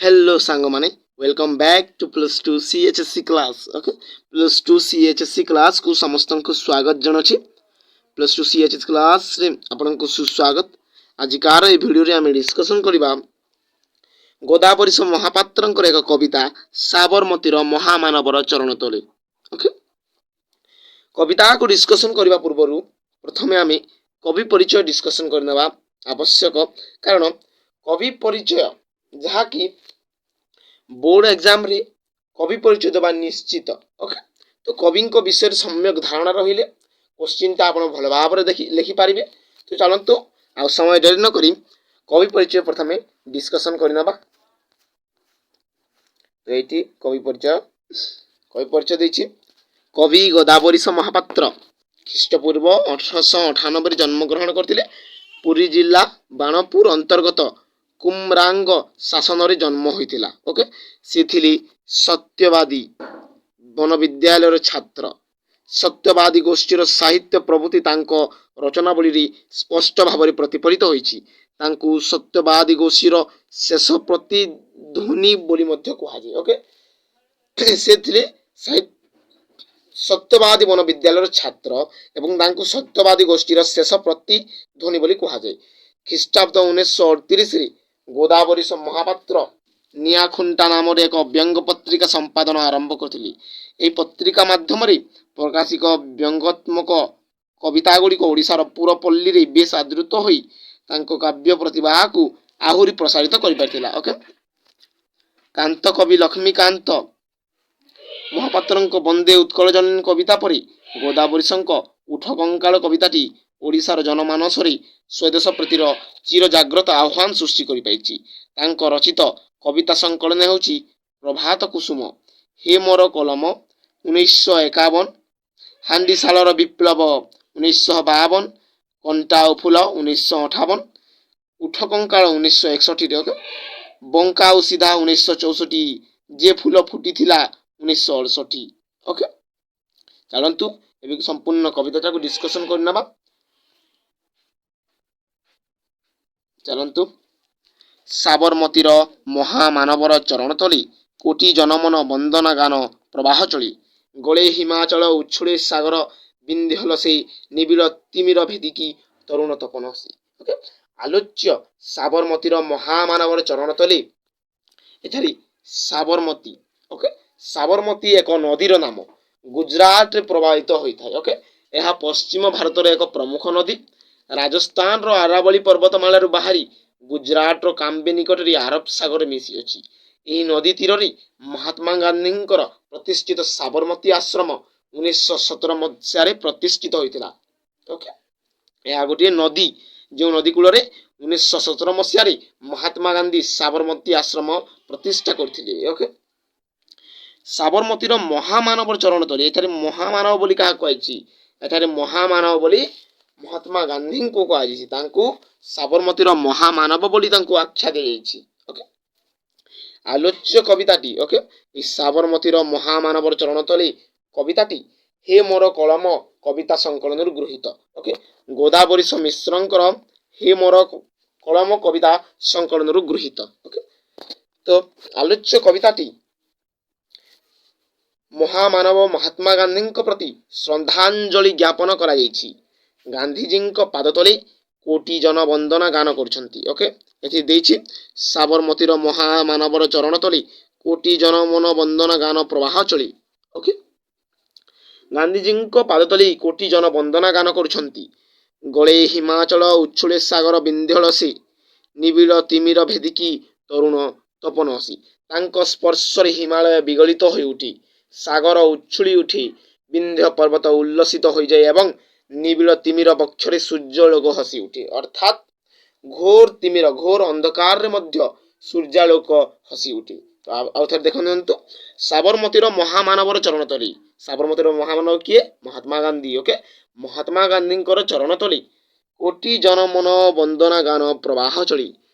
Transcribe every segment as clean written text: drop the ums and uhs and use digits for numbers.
Hello ସାଙ୍ଗମାନେ, welcome back to plus two CHSE class. Okay, plus two CHSE କ୍ଲାସ୍କୁ ସମସ୍ତଙ୍କୁ ସ୍ୱାଗତ ଜଣାଉଛି। ପ୍ଲସ୍ ଟୁ CHSE କ୍ଲାସ୍ରେ ଆପଣଙ୍କୁ ସୁସ୍ୱାଗତ। ଆଜିକାର ଏ ଭିଡ଼ିଓରେ ଆମେ ଡିସ୍କସନ୍ କରିବା ଗୋଦାବରୀଶ ମହାପାତ୍ରଙ୍କର ଏକ କବିତା, ସାବରମତୀର ମହାମାନବର ଚରଣ ତଳେ। ଓକେ, କବିତାକୁ ଡିସ୍କସନ୍ କରିବା ପୂର୍ବରୁ ପ୍ରଥମେ ଆମେ କବି ପରିଚୟ ଡିସ୍କସନ୍ କରିନେବା ଆବଶ୍ୟକ, କାରଣ କବି ପରିଚୟ ଯାହାକି ବୋର୍ଡ଼ ଏକ୍ଜାମରେ କବି ପରିଚୟ ଦେବା ନିଶ୍ଚିତ। ଓକେ, ତ କବିଙ୍କ ବିଷୟରେ ସମ୍ୟକ ଧାରଣା ରହିଲେ କୋଶ୍ଚିନ୍ଟା ଆପଣ ଭଲ ଭାବରେ ଦେଖି ଲେଖିପାରିବେ। ତ ଚାଲନ୍ତୁ, ଆଉ ସମୟ ଡେରି ନକରି କବି ପରିଚୟ ପ୍ରଥମେ ଡିସ୍କସନ୍ କରିନେବା। ତ ଏଇଠି କବି ପରିଚୟ ଦେଇଛି। କବି ଗୋଦାବରୀଶ ମହାପାତ୍ର ଖ୍ରୀଷ୍ଟପୂର୍ବ 1898ରେ ଜନ୍ମଗ୍ରହଣ କରିଥିଲେ। ପୁରୀ ଜିଲ୍ଲା ବାଣପୁର ଅନ୍ତର୍ଗତ କୁମରାଙ୍ଗ ଶାସନରେ ଜନ୍ମ ହୋଇଥିଲା। ଓକେ, ସେ ଥିଲେ ସତ୍ୟବାଦୀ ବନବିଦ୍ୟାଳୟର ଛାତ୍ର। ସତ୍ୟବାଦୀ ଗୋଷ୍ଠୀର ସାହିତ୍ୟ ପ୍ରଭୃତି ତାଙ୍କ ରଚନାବଳୀରେ ସ୍ପଷ୍ଟ ଭାବରେ ପ୍ରତିଫଳିତ ହୋଇଛି। ତାଙ୍କୁ ସତ୍ୟବାଦୀ ଗୋଷ୍ଠୀର ଶେଷ ପ୍ରତିଧ୍ୱନି ବୋଲି ମଧ୍ୟ କୁହାଯାଏ। ଓକେ, ସେ ଥିଲେ ସାହିତ୍ୟ ସତ୍ୟବାଦୀ ବନବିଦ୍ୟାଳୟର ଛାତ୍ର ଏବଂ ତାଙ୍କୁ ସତ୍ୟବାଦୀ ଗୋଷ୍ଠୀର ଶେଷ ପ୍ରତିଧ୍ୱନି ବୋଲି କୁହାଯାଏ। ଖ୍ରୀଷ୍ଟାବ୍ଦ 1938ରେ ଗୋଦାବରୀଶ ମହାପାତ୍ର ନିଆଖୁଣ୍ଟା ନାମରେ ଏକ ବ୍ୟଙ୍ଗ ପତ୍ରିକା ସମ୍ପାଦନ ଆରମ୍ଭ କରିଥିଲେ। ଏହି ପତ୍ରିକା ମାଧ୍ୟମରେ ପ୍ରକାଶିତ ବ୍ୟଙ୍ଗାତ୍ମକ କବିତା ଗୁଡ଼ିକ ଓଡ଼ିଶାର ପୁରପଲ୍ଲୀରେ ବେଶ ଆଦୃତ ହୋଇ ତାଙ୍କ କାବ୍ୟ ପ୍ରତିଭାକୁ ଆହୁରି ପ୍ରସାରିତ କରିପାରିଥିଲା। ଓକେ, କାନ୍ତ କବି ଲକ୍ଷ୍ମୀକାନ୍ତ ମହାପାତ୍ରଙ୍କ ବନ୍ଦେ ଉତ୍କଳ ଜନନୀ କବିତା ପରି ଗୋଦାବରୀଶଙ୍କ ଉଠ କଙ୍କାଳ କବିତାଟି ଓଡ଼ିଶାର ଜନମାନସରେ ସ୍ୱଦେଶ ପ୍ରୀତିର ଚିରଜାଗ୍ରତ ଆହ୍ୱାନ ସୃଷ୍ଟି କରିପାରିଛି। ତାଙ୍କ ରଚିତ କବିତା ସଂକଳନ ହେଉଛି ପ୍ରଭାତ କୁସୁମ, ହେ ମୋର କଲମ 1951, ହାଣ୍ଡିଶାଳର ବିପ୍ଳବ 1952, କଣ୍ଟା ଓ ଫୁଲ 1958, ଉଠ କଙ୍କାଳ 1961ରେ, ଓକେ, ବଙ୍କା ଓ ସିଧା 1964, ଯେ ଫୁଲ ଫୁଟିଥିଲା 1968। ଓକେ, ଚାଲନ୍ତୁ, ଏବେ ସମ୍ପୂର୍ଣ୍ଣ କବିତାଟାକୁ ଡିସ୍କସନ୍ କରିନେବା। ଚାଲନ୍ତୁ। ସାବରମତୀର ମହାମାନବର ଚରଣ ତଳେ କୋଟି ଜନମନ ବନ୍ଦନା ଗାନ ପ୍ରବାହ ଚଳି। ଗଳେ ହିମାଚଳ, ଉଛୁଳେ ସାଗର, ବିନ୍ଧ୍ୟଲ ସେଇ ନିବିଡ଼ ତିମିର ଭେଦିକି ତରୁଣ ତପନ ହସି। ଓକେ, ଆଲୋଚ୍ୟ ସାବରମତୀର ମହାମାନବର ଚରଣ ତଳେ। ଏଠାରେ ସାବରମତୀ, ଓକେ, ସାବରମତୀ ଏକ ନଦୀର ନାମ, ଗୁଜରାଟରେ ପ୍ରବାହିତ ହୋଇଥାଏ। ଓକେ, ଏହା ପଶ୍ଚିମ ଭାରତର ଏକ ପ୍ରମୁଖ ନଦୀ। ରାଜସ୍ଥାନର ଆରାବଳୀ ପର୍ବତମାଳାରୁ ବାହାରି ଗୁଜରାଟର କାମ୍ବେ ନିକଟରେ ଆରବ ସାଗରରେ ମିଶିଅଛି। ଏହି ନଦୀ ତୀରରେ ମହାତ୍ମା ଗାନ୍ଧୀଙ୍କର ପ୍ରତିଷ୍ଠିତ ସାବରମତୀ ଆଶ୍ରମ 1917 ମସିହାରେ ପ୍ରତିଷ୍ଠିତ ହୋଇଥିଲା। ଓକେ, ଏହା ଗୋଟିଏ ନଦୀ, ଯେଉଁ ନଦୀ କୂଳରେ 1917 ମସିହାରେ ମହାତ୍ମା ଗାନ୍ଧୀ ସାବରମତୀ ଆଶ୍ରମ ପ୍ରତିଷ୍ଠା କରିଥିଲେ। ଓକେ, ସାବରମତୀର ମହାମାନବର ଚରଣ ତଳେ। ଏଠାରେ ମହାମାନବ ବୋଲି କାହାକୁ କୁହାଯାଇଛି? ଏଠାରେ ମହାମାନବ ବୋଲି ମହାତ୍ମା ଗାନ୍ଧୀଙ୍କୁ କୁହାଯାଇଛି। ତାଙ୍କୁ ସାବରମତୀର ମହାମାନବ ବୋଲି ତାଙ୍କୁ ଆଖ୍ୟା ଦିଆଯାଇଛି। ଓକେ, ଆଲୋଚ୍ୟ କବିତାଟି, ଓକେ, ଏଇ ସାବରମତୀର ମହାମାନବର ଚରଣ ତଳେ କବିତାଟି ହେ ମୋର କଳମ କବିତା ସଂକଳନରୁ ଗୃହୀତ। ଓକେ, ଗୋଦାବରୀଶ ମିଶ୍ରଙ୍କର ହେ ମୋର କଳମ କବିତା ସଂକଳନରୁ ଗୃହୀତ। ଓକେ, ତ ଆଲୋଚ୍ୟ କବିତାଟି ମହାମାନବ ମହାତ୍ମା ଗାନ୍ଧୀଙ୍କ ପ୍ରତି ଶ୍ରଦ୍ଧାଞ୍ଜଳି ଜ୍ଞାପନ କରାଯାଇଛି। ଗାନ୍ଧିଜୀଙ୍କ ପାଦ ତଳେ କୋଟି ଜନ ବନ୍ଦନା ଗାନ କରୁଛନ୍ତି। ଓକେ, ଏଠି ଦେଇଛି, ସାବରମତୀର ମହାମାନବର ଚରଣ ତଳେ କୋଟି ଜନ ମନ ବନ୍ଦନା ଗାନ ପ୍ରବାହ ଚଳି। ଓକେ, ଗାନ୍ଧିଜୀଙ୍କ ପାଦ ତଳେ କୋଟି ଜନ ବନ୍ଦନା ଗାନ କରୁଛନ୍ତି। ଗଳେ ହିମାଚଳ, ଉଛୁଳେ ସାଗର, ବିନ୍ଧ୍ୟଳ ସେ ନିବିଡ଼ ତିମିର ଭେଦିକି ତରୁଣ ତପନ ହସି। ତାଙ୍କ ସ୍ପର୍ଶରେ ହିମାଳୟ ବିଗଳିତ ହୋଇ ଉଠେ, ସାଗର ଉଛୁଳି ଉଠେ, ବିନ୍ଧ୍ୟ ପର୍ବତ ଉଲ୍ଲସିତ ହୋଇଯାଏ ଏବଂ ନିବିଡ଼ ତିମିର ବକ୍ଷରେ ସୂର୍ଯ୍ୟାଲୋକ ହସି ଉଠେ। ଅର୍ଥାତ୍ ଘୋର ତିମିର, ଘୋର ଅନ୍ଧକାରରେ ମଧ୍ୟ ସୂର୍ଯ୍ୟାଲୋକ ହସି ଉଠେ। ତ ଆଉ ଥରେ ଦେଖନ୍ତୁ, ସାବରମତୀର ମହାମାନବର ଚରଣ ତଳେ। ସାବରମତୀର ମହାମାନବ କିଏ? ମହାତ୍ମା ଗାନ୍ଧୀ। ଓକେ, ମହାତ୍ମା ଗାନ୍ଧୀଙ୍କର ଚରଣ ତଳେ କୋଟି ଜନମନ ବନ୍ଦନା ଗାନ ପ୍ରବାହ ଚଳି।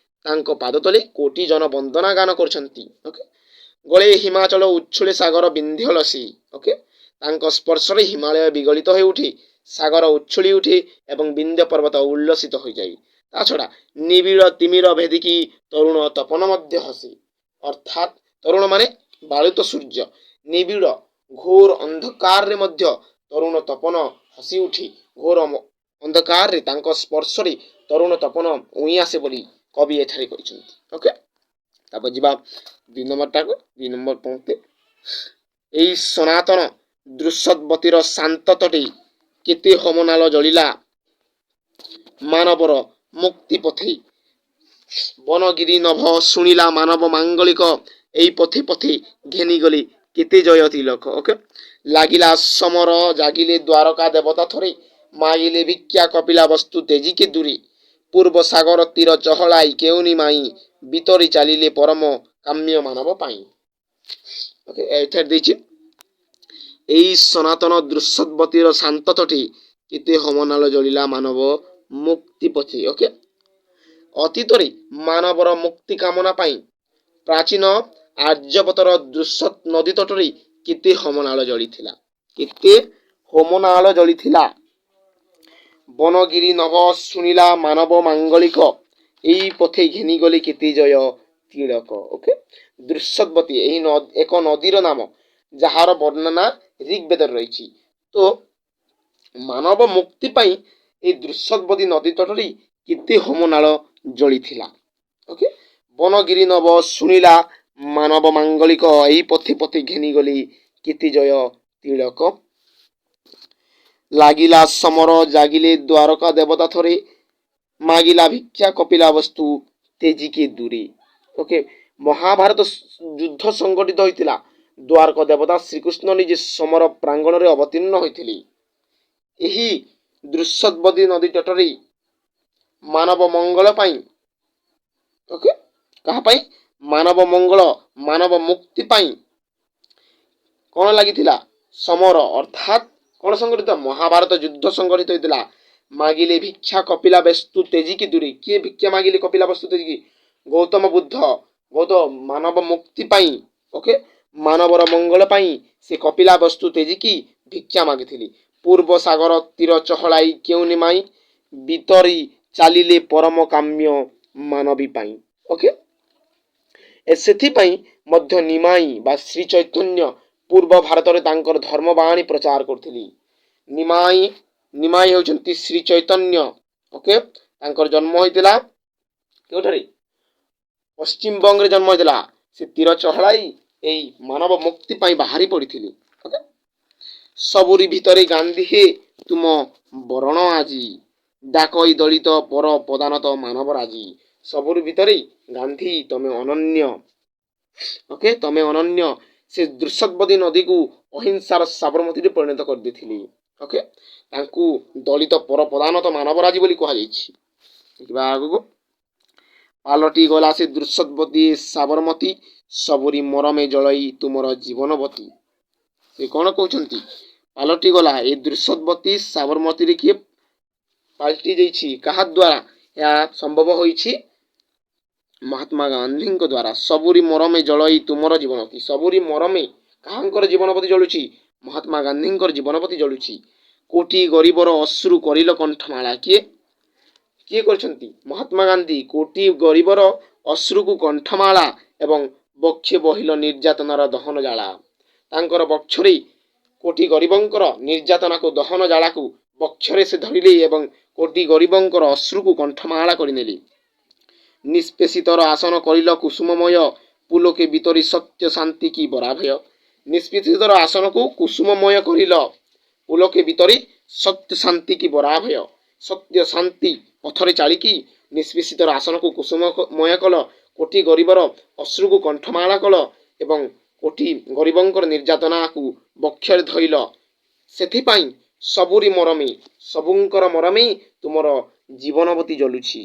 ତାଙ୍କ ପାଦ ତଳେ କୋଟି ଜନ ବନ୍ଦନା ଗାନ କରୁଛନ୍ତି। ଓକେ, ଗଳେ ହିମାଚଳ, ଉଛୁଳେ ସାଗର, ବିନ୍ଧ୍ୟଳ ସେ, ଓକେ, ତାଙ୍କ ସ୍ପର୍ଶରେ ହିମାଳୟ ବିଗଳିତ ହୋଇ ଉଠେ, ସାଗର ଉଛୁଳି ଉଠେ ଏବଂ ବିନ୍ଧ୍ୟ ପର୍ବତ ଉଲ୍ଲସିତ ହୋଇଯାଏ। ତା ଛଡ଼ା ନିବିଡ଼ ତିମିର ଭେଦିକି ତରୁଣ ତପନ ମଧ୍ୟ ହସେ। ଅର୍ଥାତ୍ ତରୁଣ ମାନେ ବାଳୁତ ସୂର୍ଯ୍ୟ। ନିବିଡ଼ ଘୋର ଅନ୍ଧକାରରେ ମଧ୍ୟ ତରୁଣ ତପନ ହସି ଉଠି, ଘୋର ଅନ୍ଧକାରରେ ତାଙ୍କ ସ୍ପର୍ଶରେ ତରୁଣ ତପନ ଉଇଁ ଆସେ ବୋଲି କବି ଏଠାରେ କହିଛନ୍ତି। ଓକେ, ତାପରେ ଯିବା ଦୁଇ ନମ୍ବରଟାକୁ, ଦୁଇ ନମ୍ବର ପଙ୍କ୍ତି। ଏଇ ସନାତନ ଦୃଶଦ୍‌ବତୀର ଶାନ୍ତ ତଟେ କେତେ ହୋମନାଳ ଜଳିଲା ମାନବର ମୁକ୍ତି ପଥେ। ବନଗିରି ନଭ ଶୁଣିଲା ମାନବ ମାଙ୍ଗଳିକ, ଏଇ ପଥେ ପଥେ ଘେନିଗଲେ କେତେ ଜୟ ତିଳକ। ଓକେ, ଲାଗିଲା ସମର ଜାଗିଲେ ଦ୍ୱାରକା ଦେବତା ଥରେ, ମାଗିଲେ ଭିକ୍ଷା କପିଲା ବସ୍ତୁ ତେଜିକେ ଦୂରେ। ପୂର୍ବ ସାଗର ତୀର ଚହଳାଇ କେଉଁ ନିମାଇ ବିତରି ଚାଲିଲେ ପରମ କାମ୍ୟ ମାନବ ପାଇଁ। ଓକେ, ଏଠାରେ ଦେଇଛି, ଏଇ ସନାତନ ଦୃଶଦ୍‌ବତୀର ଶାନ୍ତ ତଟେ କେତେ ହୋମନାଳ ଜଳିଲା ମାନବ ମୁକ୍ତି ପଥେ। ଓକେ, ଅତୀତରେ ମାନବର ମୁକ୍ତି କାମନା ପାଇଁ ପ୍ରାଚୀନ ଆର୍ଯ୍ୟବତର ଦୃଶତ୍ ନଦୀ ତଟରେ କେତେ ହୋମନାଳ ଜଳିଥିଲା, କେତେ ହୋମନାଳ ଜଳିଥିଲା। ବନଗିରି ନଭ ଶୁଣିଲା ମାନବ ମାଙ୍ଗଳିକ, ଏଇ ପଥେ ଘେନିଗଲେ କେତେ ଜୟ ତିଳକ। ଓକେ, ଦୃଶଦ୍‌ବତୀ ଏହି ଏକ ନଦୀର ନାମ, ଯାହାର ବର୍ଣ୍ଣନା ଋଗ୍ବେଦରେ ରହିଛି। ତ ମାନବ ମୁକ୍ତି ପାଇଁ ଏଇ ଦୃଶଦ୍‌ବତୀ ନଦୀ ତଟରେ କେତେ ହୋମନାଳ ଜଳିଥିଲା। ଓକେ, ବନଗିରି ନବ ଶୁଣିଲା ମାନବ ମାଙ୍ଗଳିକ, ଏଇ ପଥେ ପଥେ ଘେନିଗଲି କେତେ ଜୟ ତିଳକ। ଲାଗିଲା ସମର ଜାଗିଲେ ଦ୍ୱାରକା ଦେବତା ଥରେ, ମାଗିଲା ଭିକ୍ଷା କପିଲା ବସ୍ତୁ ତେଜିକେ ଦୂରେ। ଓକେ, ମହାଭାରତ ଯୁଦ୍ଧ ସଂଗଠିତ ହୋଇଥିଲା। ଦ୍ୱାରକ ଦେବତା ଶ୍ରୀକୃଷ୍ଣ ନିଜେ ସମର ପ୍ରାଙ୍ଗଣରେ ଅବତୀର୍ଣ୍ଣ ହୋଇଥିଲେ। ଏହି ଦୃଶଦ୍‌ବତୀ ନଦୀ ତଟରେ ମାନବ ମଙ୍ଗଳ ପାଇଁ। ଓକେ, କାହା ପାଇଁ? ମାନବ ମଙ୍ଗଳ, ମାନବ ମୁକ୍ତି ପାଇଁ କ'ଣ ଲାଗିଥିଲା? ସମର। ଅର୍ଥାତ୍ କ'ଣ ସଂଗଠିତ? ମହାଭାରତ ଯୁଦ୍ଧ ସଂଗଠିତ ହୋଇଥିଲା। ମାଗିଲେ ଭିକ୍ଷା କପିଲା ବସ୍ତୁ ତେଜିକି ଦୂରେ। କିଏ ଭିକ୍ଷା ମାଗିଲେ କପିଲା ବସ୍ତୁ ତେଜିକି? ଗୌତମ ବୁଦ୍ଧ। ଗୌତମ ମାନବ ମୁକ୍ତି ପାଇଁ, ଓକେ, ମାନବର ମଙ୍ଗଳ ପାଇଁ ସେ କପିଲା ବସ୍ତୁ ତେଜିକି ଭିକ୍ଷା ମାଗିଥିଲେ। ପୂର୍ବ ସାଗର ତୀର ଚହଳାଇ କେଉଁ ନିମାଇ ବିତରି ଚାଲିଲେ ପରମ କାମ୍ୟ ମାନବୀ ପାଇଁ। ଓକେ, ସେଥିପାଇଁ ମଧ୍ୟ ନିମାଇ ବା ଶ୍ରୀ ଚୈତନ୍ୟ ପୂର୍ବ ଭାରତରେ ତାଙ୍କର ଧର୍ମବାଣୀ ପ୍ରଚାର କରୁଥିଲେ। ନିମାଇ, ନିମାଇ ହେଉଛନ୍ତି ଶ୍ରୀ ଚୈତନ୍ୟ। ଓକେ, ତାଙ୍କର ଜନ୍ମ ହୋଇଥିଲା କେଉଁଠାରେ? ପଶ୍ଚିମବଙ୍ଗରେ ଜନ୍ମ ହୋଇଥିଲା। ସେ ତୀର ଚହଳାଇ ଏଇ ମାନବ ମୁକ୍ତି ପାଇଁ ବାହାରି ପଡ଼ିଥିଲେ। ଓକେ, ସବୁରି ଭିତରେ ଗାନ୍ଧୀ ହେ ତୁମ ବରଣ ଆଜି, ଡାକଇ ଦଳିତ ପର ପଦାନତ ମାନବରାଜି। ସବୁରି ଭିତରେ ଗାନ୍ଧୀ ତମେ ଅନନ୍ୟ। ଓକେ, ତମେ ଅନନ୍ୟ। ସେ ଦୃଶଦ୍‌ବତୀ ନଦୀକୁ ଅହିଂସାର ସାବରମତୀରେ ପରିଣତ କରିଦେଇଥିଲେ। ଓକେ, ତାଙ୍କୁ ଦଳିତ ପର ପଦାନତ ମାନବରାଜି ବୋଲି କୁହାଯାଇଛି। ଦେଖିବା ଆଗକୁ। ପାଲଟି ଗଲା ସେ ଦୃଶଦ୍‌ବତୀ ସାବରମତୀ, ସବୁରି ମରମେ ଜଳଇ ତୁମର ଜୀବନବତୀ। ସେ କ'ଣ କହୁଛନ୍ତି? ପାଲଟି ଗଲା ଏ ଦୃଶଦ୍‌ବତୀ ସାବରମତୀରେ କିଏ ପାଲଟି ଯାଇଛି? କାହା ଦ୍ୱାରା ଏହା ସମ୍ଭବ ହୋଇଛି? ମହାତ୍ମା ଗାନ୍ଧୀଙ୍କ ଦ୍ୱାରା। ସବୁରି ମରମେ ଜଳଇ ତୁମର ଜୀବନବତୀ। ସବୁରି ମରମେ କାହାଙ୍କର ଜୀବନବତୀ ଜଳୁଛି? ମହାତ୍ମା ଗାନ୍ଧୀଙ୍କର ଜୀବନବତୀ ଜଳୁଛି। କୋଟି ଗରିବର ଅଶ୍ରୁ କରିଲ କଣ୍ଠମାଳା। କିଏ କିଏ କରିଛନ୍ତି? ମହାତ୍ମା ଗାନ୍ଧୀ। କୋଟି ଗରିବର ଅଶ୍ରୁକୁ କଣ୍ଠମାଳା ଏବଂ ବକ୍ଷେ ବହିଲ ନିର୍ଯାତନାର ଦହନ ଜ୍ୱାଳା। ତାଙ୍କର ବକ୍ଷରେ କୋଟି ଗରିବଙ୍କର ନିର୍ଯାତନାକୁ, ଦହନ ଜ୍ୱାଳାକୁ ବକ୍ଷରେ ସେ ଧରିଲେ ଏବଂ କୋଟି ଗରିବଙ୍କର ଅଶ୍ରୁକୁ କଣ୍ଠମାଳା କରିନେଲେ। ନିଷ୍ପେଷିତର ଆସନ କରିଲ କୁସୁମମୟ, ପୁଲକେ ବିତରି ସତ୍ୟ ଶାନ୍ତି କି ବରାଭୟ। ନିଷ୍ପେଷିତର ଆସନକୁ କୁସୁମମୟ କରିଲ, ପୁଲକେ ବିତରି ସତ୍ୟ ଶାନ୍ତି କି ବରାଭୟ। ସତ୍ୟ ଶାନ୍ତି ପଥରେ ଚାଳିକି ନିଷ୍ପେଷିତର ଆସନକୁ କୁସୁମମୟ କଲ, କୋଟି ଗରିବର ଅଶ୍ରୁକୁ କଣ୍ଠମାଳା କଲ ଏବଂ କୋଟି ଗରିବଙ୍କର ନିର୍ଯାତନାକୁ ବକ୍ଷରେ ଧଇଲ। ସେଥିପାଇଁ ସବୁରି ମରମେ, ସବୁଙ୍କର ମରମେ ତୁମର ଜୀବନବତୀ ଜଳୁଛି।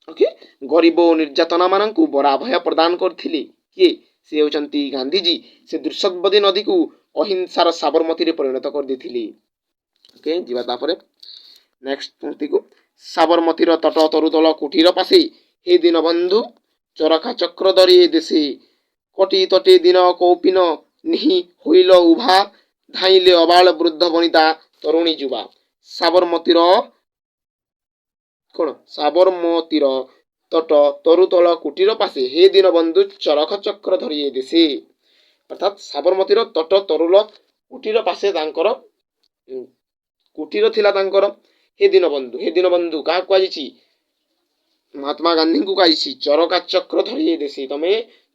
ଓକେ, ଗରିବ ଓ ନିର୍ଯାତନା ମାନଙ୍କୁ ବରାଭୟ ପ୍ରଦାନ କରିଥିଲେ କିଏ? ସେ ହେଉଛନ୍ତି ଗାନ୍ଧିଜୀ। ସେ ଦୃଶଦ୍‌ବତୀ ନଦୀକୁ ଅହିଂସାର ସାବରମତୀରେ ପରିଣତ କରିଦେଇଥିଲେ। ଓକେ, ଯିବା ତାପରେ ନେକ୍ସଟ ପଙ୍କ୍ତିକୁ। ସାବରମତୀର ତଟ ତରୁତଳ କୁଟୀର ପାଶେ, ହେ ଦୀନବନ୍ଧୁ ଚରଖା ଚକ୍ର ଧରି ଏ ଦେଶେ। କୋଟି ତଟେ ଦିନ କୌପୀନ ନିହି ହୋଇଲ ଉଭା, ଧାଇଁଲେ ଅବାଳ ବୃଦ୍ଧ ବନିତା ତରୁଣୀ ଯୁବା। ସାବରମତୀର କ'ଣ? ସାବରମତୀର ତଟ ତରୁତଳ କୁଟୀର ପାଶେ, ହେ ଦୀନବନ୍ଧୁ ଚରଖ ଚକ୍ର ଧରି ଏ ଦେଶେ। ଅର୍ଥାତ୍ ସାବରମତୀର ତଟ ତରୁଳ କୁଟୀର ପାଶେ ତାଙ୍କର କୁଟୀର ଥିଲା ତାଙ୍କର। ହେ ଦୀନବନ୍ଧୁ, ହେ ଦୀନବନ୍ଧୁ କାହାକୁ କୁହାଯାଇଛି? ମହାତ୍ମା ଗାନ୍ଧୀଙ୍କୁ କୁହାଯାଇଛି। ଚରଖା ଚକ୍ର ଧରି ଏ ଦେଶେ, ତମେ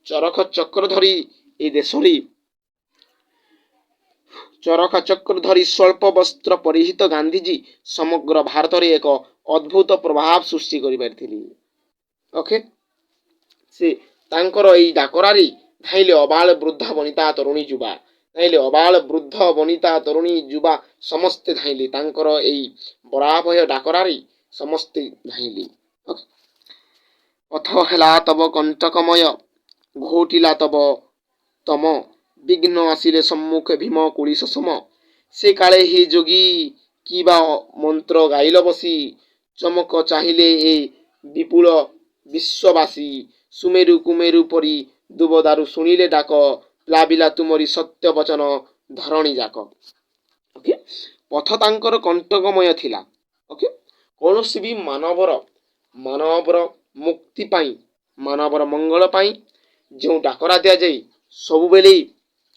ଚରଖ ଚକ୍ର ଧରି ଏ ଦେଶରେ। ଚରଖା ଚକ୍ର ଧରି ସ୍ୱଳ୍ପ ବସ୍ତ୍ର ପରିହିତ ଗାନ୍ଧିଜୀ ସମଗ୍ର ଭାରତରେ ଏକ ଅଦ୍ଭୁତ ପ୍ରଭାବ ସୃଷ୍ଟି କରିପାରିଥିଲେ। ଓକେ, ସେ ତାଙ୍କର ଏଇ ଡାକରାରେ ଧାଇଁଲେ ଅବାଳ ବୃଦ୍ଧ ବନିତା ତରୁଣୀ ଯୁବା। ଧାଇଁଲେ ଅବାଳ ବୃଦ୍ଧ ବନିତା ତରୁଣୀ ଯୁବା, ସମସ୍ତେ ଧାଇଁଲେ। ତାଙ୍କର ଏଇ ବରାଭୟ ଡାକରାରେ ସମସ୍ତେ ଧାଇଁଲେ। ଓକେ, ପଥ ହେଲା ତବ କଣ୍ଟକମୟ, ଘୋଟିଲା ତବ ତମ, ବିଘ୍ନ ଆସିଲେ ସମ୍ମୁଖେ ଭୀମ କୁଳିଶ ସମ। ସେ କାଳେ ହେ ଯୋଗୀ କି ବା ମନ୍ତ୍ର ଗାଇଲ ବସି, ଚମକି ଚାହିଁଲେ ଏ ବିପୁଳ ବିଶ୍ୱବାସୀ। ସୁମେରୁ କୁମେରୁ ପରି ଦୁବଦାରୁ ଶୁଣିଲେ ଡାକ, ପ୍ଲାବିଲା ତୁମରି ସତ୍ୟ ବଚନ ଧରଣୀ ଯାକ। ଓକେ, ପଥ ତାଙ୍କର କଣ୍ଟକମୟ ଥିଲା। ଓକେ, କୌଣସି ବି ମାନବର ମୁକ୍ତି ପାଇଁ, ମାନବର ମଙ୍ଗଳ ପାଇଁ ଯେଉଁ ଡାକରା ଦିଆଯାଏ, ସବୁବେଳେ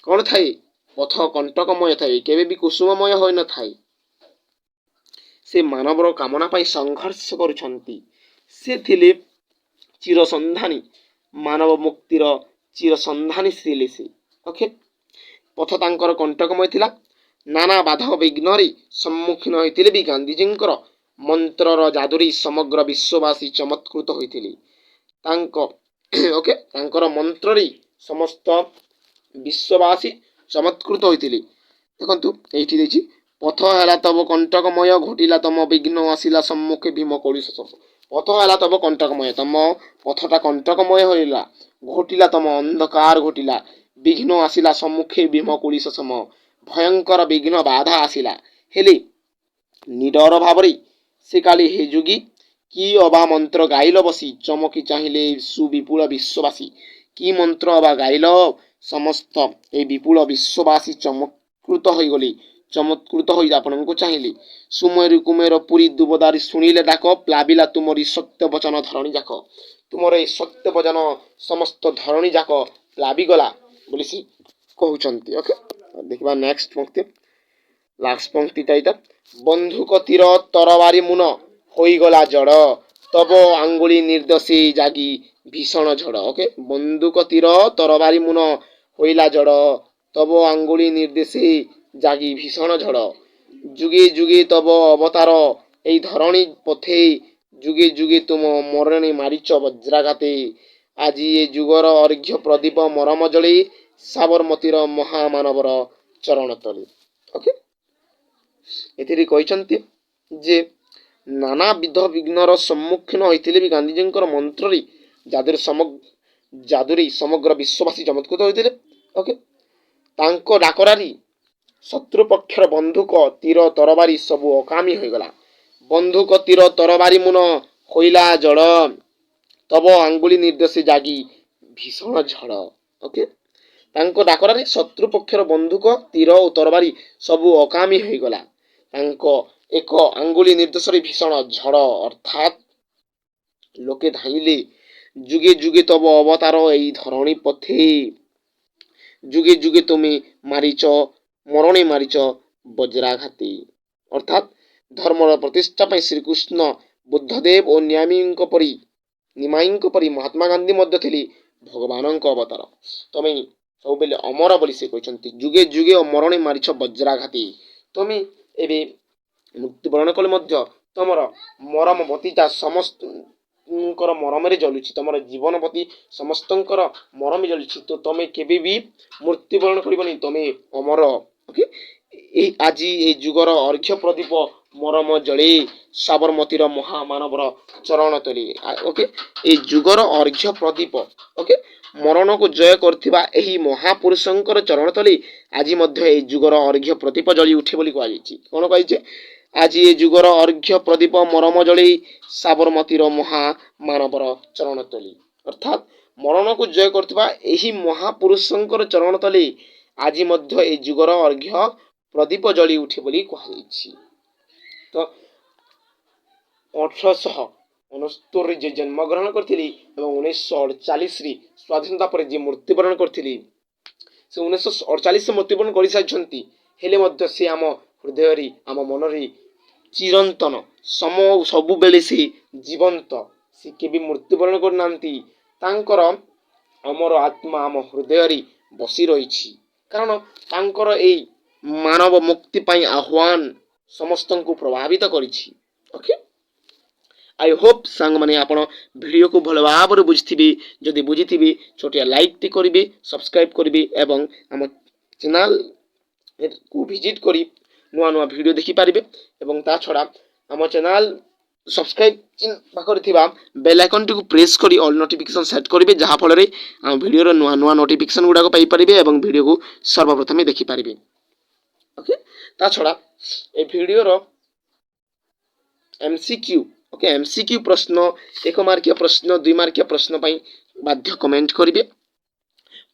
କ'ଣ ଥାଏ? ପଥ କଣ୍ଟକମୟ ଥାଏ, କେବେ ବି କୁସୁମମୟ ହୋଇନଥାଏ। ସେ ମାନବର କାମନା ପାଇଁ ସଂଘର୍ଷ କରୁଛନ୍ତି। ସେ ଥିଲେ ଚିରସନ୍ଧାନୀ, ମାନବ ମୁକ୍ତିର ଚିରସନ୍ଧାନୀ ଥିଲେ ସେ। ଓକେ, ପଥ ତାଙ୍କର କଣ୍ଟକମୟ ଥିଲା। ନାନା ବାଧ ବିଘ୍ନରେ ସମ୍ମୁଖୀନ ହୋଇଥିଲେ ବି ଗାନ୍ଧିଜୀଙ୍କର ମନ୍ତ୍ରର ଯାଦୁରେ ସମଗ୍ର ବିଶ୍ୱବାସୀ ଚମତ୍କୃତ ହୋଇଥିଲେ। ତାଙ୍କ ଓକେ, ତାଙ୍କର ମନ୍ତ୍ରରେ ସମସ୍ତ ବିଶ୍ୱବାସୀ ଚମତ୍କୃତ ହୋଇଥିଲେ। ଦେଖନ୍ତୁ, ଏଇଠି ଦେଇଛି, ପଥ ହେଲା ତବ କଣ୍ଟକମୟ, ଘୋଟିଲା ତମ, ବିଘ୍ନ ଆସିଲା ସମ୍ମୁଖେ ଭୀମ କଳିଶ। ପଥ ହେଲା ତବ କଣ୍ଟକମୟ, ତମ ପଥଟା କଣ୍ଟକମୟ ହୋଇଲା। ଘୋଟିଲା ତମ, ଅନ୍ଧକାର ଘୋଟିଲା। ବିଘ୍ନ ଆସିଲା ସମ୍ମୁଖେ ଭୀମ କୁଳିଶ ସମ, ଭୟଙ୍କର ବିଘ୍ନ ବାଧା ଆସିଲା। ହେଲେ ନିଡର ଭାବରେ ସେ କାଳି, ହେ ଯୋଗୀ କି ଅବା ମନ୍ତ୍ର ଗାଇଲ ବସି, ଚମକି ଚାହିଁଲେ ସୁବିପୁଳ ବିଶ୍ୱବାସୀ। କି ମନ୍ତ୍ର ଅବା ଗାଇଲ, ସମସ୍ତ ଏଇ ବିପୁଳ ବିଶ୍ୱବାସୀ ଚମତ୍କୃତ ହୋଇଗଲେ, ଚମତ୍କୃତ ହୋଇ ଆପଣଙ୍କୁ ଚାହିଁଲେ। ସୁମେରୁ କୁମେର ପୁରୀ ଦୁବଦାରି ଶୁଣିଲେ ଡାକ, ପ୍ଲାବିଲା ତୁମରି ସତ୍ୟ ବଚନ ଧରଣୀ ଯାକ। ତୁମର ଏଇ ସତ୍ୟ ବଚନ ସମସ୍ତ ଧରଣୀ ଯାକ ପ୍ଲାବିଗଲା ବୋଲି ସେ କହୁଛନ୍ତି। ଓକେ, ଦେଖିବା ନେକ୍ସଟ ପଙ୍କ୍ତି। ଲାଷ୍ଟ ପଙ୍କ୍ତିଟା ଏଇଟା। ବନ୍ଧୁକ ତୀର ତରବାରୀ ମୁନ ହୋଇଗଲା ଜଡ଼, ତବ ଆଙ୍ଗୁଳି ନିର୍ଦ୍ଦେଶେ ଜାଗି ଭୀଷଣ ଝଡ଼। ଓକେ, ବନ୍ଧୁକ ତୀର ତରବାରୀ ମୁନ ହୋଇଲା ଜଡ଼, ତବ ଆଙ୍ଗୁଳି ନିର୍ଦ୍ଦେଶେ ଜାଗି ଭୀଷଣ ଝଡ଼। ଯୁଗେ ଯୁଗେ ତବ ଅବତାର ଏଇ ଧରଣୀ ପଥେ, ଯୁଗେ ଯୁଗେ ତୁମ ମରଣେ ମାରିଛ ବଜ୍ରାଘାତେ। ଆଜି ଏ ଯୁଗର ଅର୍ଘ୍ୟ ପ୍ରଦୀପ ମରମ ଜଳେ ସାବରମତୀର ମହାମାନବର ଚରଣ ତଳେ। ଓକେ, ଏଥିରେ କହିଛନ୍ତି ଯେ ନାନାବିଧ ବିଘ୍ନର ସମ୍ମୁଖୀନ ହୋଇଥିଲେ ବି ଗାନ୍ଧିଜୀଙ୍କର ମନ୍ତ୍ରରେ ଯାଦୁରେ ସମଗ୍ର ବିଶ୍ୱବାସୀ ଚମତ୍କୃତ ହୋଇଥିଲେ। ଓକେ, ତାଙ୍କ ଡାକରାରେ ଶତ୍ରୁପକ୍ଷର ବନ୍ଧୁକ ତୀର ତରବାରୀ ସବୁ ଅକାମୀ ହୋଇଗଲା। ବନ୍ଧୁକ ତୀର ତରବାରୀ ମୁନ ହୋଇଲା ଜଡ଼, ତବ ଆଙ୍ଗୁଳି ନିର୍ଦ୍ଦେଶେ ଜାଗି ଭୀଷଣ ଝଡ଼। ଓକେ, ତାଙ୍କ ଡାକରାରେ ଶତ୍ରୁପକ୍ଷର ବନ୍ଧୁକ ତୀର ଓ ତରବାରୀ ସବୁ ଅକାମୀ ହୋଇଗଲା। ତାଙ୍କ ଏକ ଆଙ୍ଗୁଳି ନିର୍ଦ୍ଦେଶରେ ଭୀଷଣ ଝଡ଼, ଅର୍ଥାତ୍ ଲୋକେ ଧାଇଁଲେ। ଯୁଗେ ଯୁଗେ ତବ ଅବତାର ଏଇ ଧରଣୀ ପଥେ, ଯୁଗେ ଯୁଗେ ତୁମେ ମାରିଛ ମରଣେ ମାରିଛ ବଜ୍ରାଘାତୀ। ଅର୍ଥାତ୍ ଧର୍ମର ପ୍ରତିଷ୍ଠା ପାଇଁ ଶ୍ରୀକୃଷ୍ଣ, ବୁଦ୍ଧଦେବ ଓ ନିମାଇଙ୍କ ପରି ମହାତ୍ମା ଗାନ୍ଧୀ ମଧ୍ୟ ଥିଲେ ଭଗବାନଙ୍କ ଅବତାର। ତମେ ସବୁବେଳେ ଅମର ବୋଲି ସେ କହିଛନ୍ତି। ଯୁଗେ ଯୁଗେ ଓ ମରଣେ ମାରିଛ ବଜ୍ରାଘାତୀ। ତମେ ଏବେ ମୃତ୍ୟୁବରଣ କଲେ ମଧ୍ୟ ତମର ମରମ ବତୀଟା ସମସ୍ତଙ୍କର ମରମରେ ଜଳୁଛି। ତମର ଜୀବନ ବତୀ ସମସ୍ତଙ୍କର ମରମେ ଜଳୁଛି। ତ ତମେ କେବେ ବି ମୃତ୍ୟୁବରଣ କରିବନି, ତମେ ଅମର। ଓକେ, ଏଇ ଆଜି ଏଇ ଯୁଗର ଅର୍ଘ୍ୟ ପ୍ରଦୀପ ମରମ ଜଳେ ସାବରମତୀର ମହାମାନବର ଚରଣ ତଳେ। ଓକେ, ଏଇ ଯୁଗର ଅର୍ଘ୍ୟ ପ୍ରଦୀପ, ଓକେ, ମରଣକୁ ଜୟ କରିଥିବା ଏହି ମହାପୁରୁଷଙ୍କର ଚରଣ ତଳେ ଆଜି ମଧ୍ୟ ଏଇ ଯୁଗର ଅର୍ଘ୍ୟ ପ୍ରଦୀପ ଜଳି ଉଠେ ବୋଲି କୁହାଯାଇଛି। କ'ଣ କୁହାଯାଇଛି? ଆଜି ଏ ଯୁଗର ଅର୍ଘ୍ୟ ପ୍ରଦୀପ ମରମ ଜଳେଇ ସାବରମତୀର ମହାମାନବର ଚରଣ ତଳେ। ଅର୍ଥାତ୍ ମରଣକୁ ଜୟ କରୁଥିବା ଏହି ମହାପୁରୁଷଙ୍କର ଚରଣ ତଳେ ଆଜି ମଧ୍ୟ ଏ ଯୁଗର ଅର୍ଘ୍ୟ ପ୍ରଦୀପ ଜଳି ଉଠେ ବୋଲି କୁହାଯାଇଛି। ତ 1800 69ରେ ଯିଏ ଜନ୍ମଗ୍ରହଣ କରିଥିଲେ ଏବଂ 1948ରେ ସ୍ୱାଧୀନତା ପରେ ଯିଏ ମୃତ୍ୟୁବରଣ କରିଥିଲେ, ସେ 1948ରେ ମୃତ୍ୟୁବରଣ କରିସାରିଛନ୍ତି, ହେଲେ ମଧ୍ୟ ସେ ଆମ ହୃଦୟରେ, ଆମ ମନରେ ଚିରନ୍ତନ ସବୁବେଳେ ସେ ଜୀବନ୍ତ। ସେ କେବେ ମୃତ୍ୟୁବରଣ କରିନାହାନ୍ତି। ତାଙ୍କର ଅମର ଆତ୍ମା ଆମ ହୃଦୟରେ ବସି ରହିଛି, କାରଣ ତାଙ୍କର ଏଇ ମାନବ ମୁକ୍ତି ପାଇଁ ଆହ୍ୱାନ ସମସ୍ତଙ୍କୁ ପ୍ରଭାବିତ କରିଛି। ଓକେ, I Hope ସାଙ୍ଗମାନେ, ଆପଣ ଭିଡ଼ିଓକୁ ଭଲ ଭାବରେ ବୁଝିଥିବେ। ଯଦି ବୁଝିଥିବେ, ଛୋଟିଆ ଲାଇକ୍ଟି କରିବେ, ସବସ୍କ୍ରାଇବ୍ କରିବେ ଏବଂ ଆମ ଚ୍ୟାନେଲ୍କୁ ଭିଜିଟ୍ କରି ନୂଆ ନୂଆ ଭିଡ଼ିଓ ଦେଖିପାରିବେ। ଏବଂ ତା ଛଡ଼ା ଆମ ଚ୍ୟାନେଲ୍ ସବସ୍କ୍ରାଇବ୍ ପାଖରେ ଥିବା ବେଲ୍ ଆଇକନ୍ଟିକୁ ପ୍ରେସ୍ କରି ଅଲ୍ ନୋଟିଫିକେସନ୍ ସେଟ୍ କରିବେ, ଯାହାଫଳରେ ଆମ ଭିଡ଼ିଓର ନୂଆ ନୂଆ ନୋଟିଫିକେସନ୍ ଗୁଡ଼ାକ ପାଇପାରିବେ ଏବଂ ଭିଡ଼ିଓକୁ ସର୍ବପ୍ରଥମେ ଦେଖିପାରିବେ। ଓକେ, ତା ଛଡ଼ା ଏ ଭିଡ଼ିଓର ଏମ୍ସିକ୍ୟୁ, ଓକେ, ଏମ୍ସିକ୍ୟୁ ପ୍ରଶ୍ନ, 1 ମାର୍କିଆ ପ୍ରଶ୍ନ, 2 ମାର୍କିଆ ପ୍ରଶ୍ନ ପାଇଁ ବାଧ୍ୟ କମେଣ୍ଟ କରିବେ।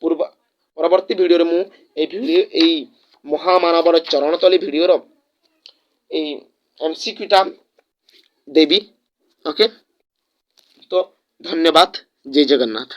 ପରବର୍ତ୍ତୀ ଭିଡ଼ିଓରେ ମୁଁ ଏଇ ଭିଡ଼ିଓ, ଏଇ ମହାମାନବର ଚରଣ ତଳେ ଭିଡ଼ିଓର ଏଇ ଏମ୍ସିକ୍ୟୁଟା ଦେବି। ଓକେ, ତ ଧନ୍ୟବାଦ। ଜୟ ଜଗନ୍ନାଥ।